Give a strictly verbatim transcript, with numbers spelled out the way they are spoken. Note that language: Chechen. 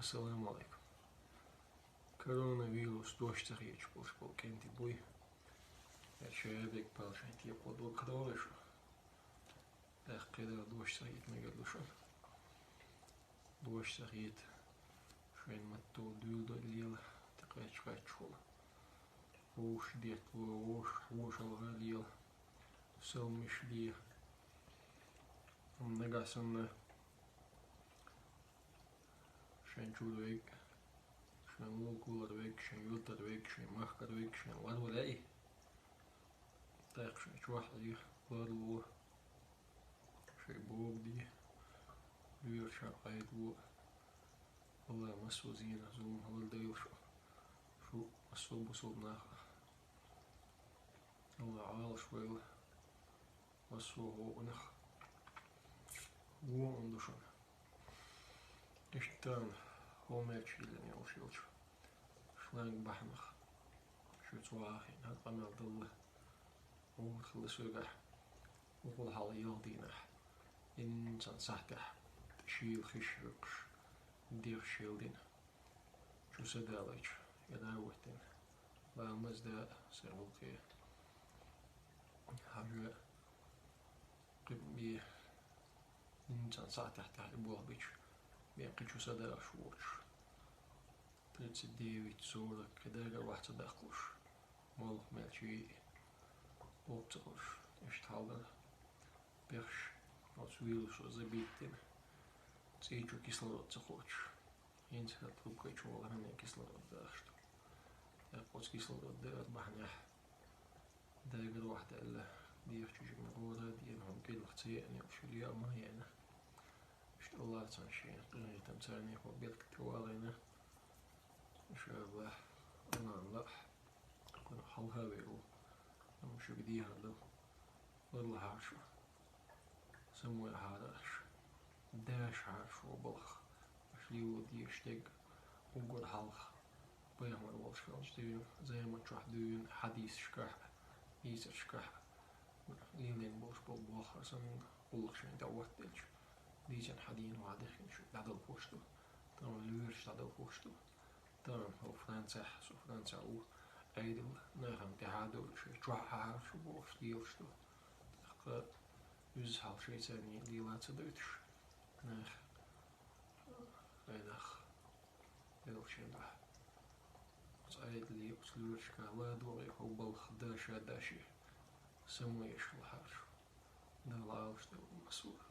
Ассаламу алейкум. Коронавирус дош ца хеташ болуш болу кӀентий буй. Эр шайбек палшайн текъо ду кадогӀуш. ТӀаккха кхидӀа дош ца хета мегар ду шуна. Дош ца хета. Шайн матто дуьйла до лела, тӀекхаччахьа кхаччахула. Вовш детто, вовш, вовшалгӀа лела. Салмиш де. Амма нагахь санна шайн чуьра вег, шайн лулгулар вег, шайн юьртара вег, шайн махкара вег, шайн ларвале и. ТӀаккха шайн чохь а ларло, шайн бобу де, лоьрашна Ӏедало. Алла массо а зенах, зуламах лардойла шу, шу массо а бусалба нахах. Алла Ӏалаш войла массо а гӀуллакхах. Вон ду шуна. Иштта тахана хӀуманчу йиллина йолуш йолчу шланг бахьанах шуьца вахийна хӀара къамел далла гӀур хилла соьгахь, вукхул хьалха ялх дийнахь, инсан сахьтехь шийла хиш хӀуьттуш, дегӀ шелдина. Чу са далийча, я да ваттина. Ламаз да, сайн гӀуллакхе. Хьажа, кхин бен, инсан сахьтехь тӀехь и болх бича, бен кхин чу са далуш воцуш. Тридцать девять, сорок, кхидӀа а вахь ца даккхалуш. Молха мел чий, воккха ца хуьлуш. Иштта хьал дара. Пехаш оцу вирусо забиттина. ЦӀий чу кислород ца кхочуш. ХӀинца хӀара трубкай чу валархьама кислород дахаш ду. ТӀаккха оцу кислород даар бахьанехь, дагар вахьдаьлла, дегӀ чу жимма гӀора а деана, хӀума кӀелах ца еана, уьш хила а ма еана. Иштта Аллах царна шена къинхетам, царна хӀун беркате валийна. Ша Аллах, аман лаахь, кхунах хьалха вер ву, амма шуьга дехар ду. Варлахьара шу. Самавалахьара аша. Дашахьара шу балхах. Аша лело дезаш дерг уггар хьалха. Пайхамар волуш хилча дуьйна, займан чохь дуьйна, хьадисашкахь а, дийцаршкахь а. Лелийна болуш болу болх хӀара санна гӀуллакх шайна тӀе а хӀоттаделча, дийцина хьадийна ван дехкина шу дӀадала хӀуш ду. Тахана лоьраш дӀадала хӀуш ду. Тахана хӀо Францехь, со Францехь ву, Ӏедал нахана тӀаьхьа а довлуш, шайн чохь а хьара шу бохуш лелаш ду. ТӀаккха уьзза хьалха шайца лела ца дойтуш, нах, вай нах, белхашна дуьхьа. Оцу Ӏедале, оцу лоьрашка ла а догӀий хӀо балха, даша а даший, самавеш хилахьара шу. Дала Ӏалаш делла массо а.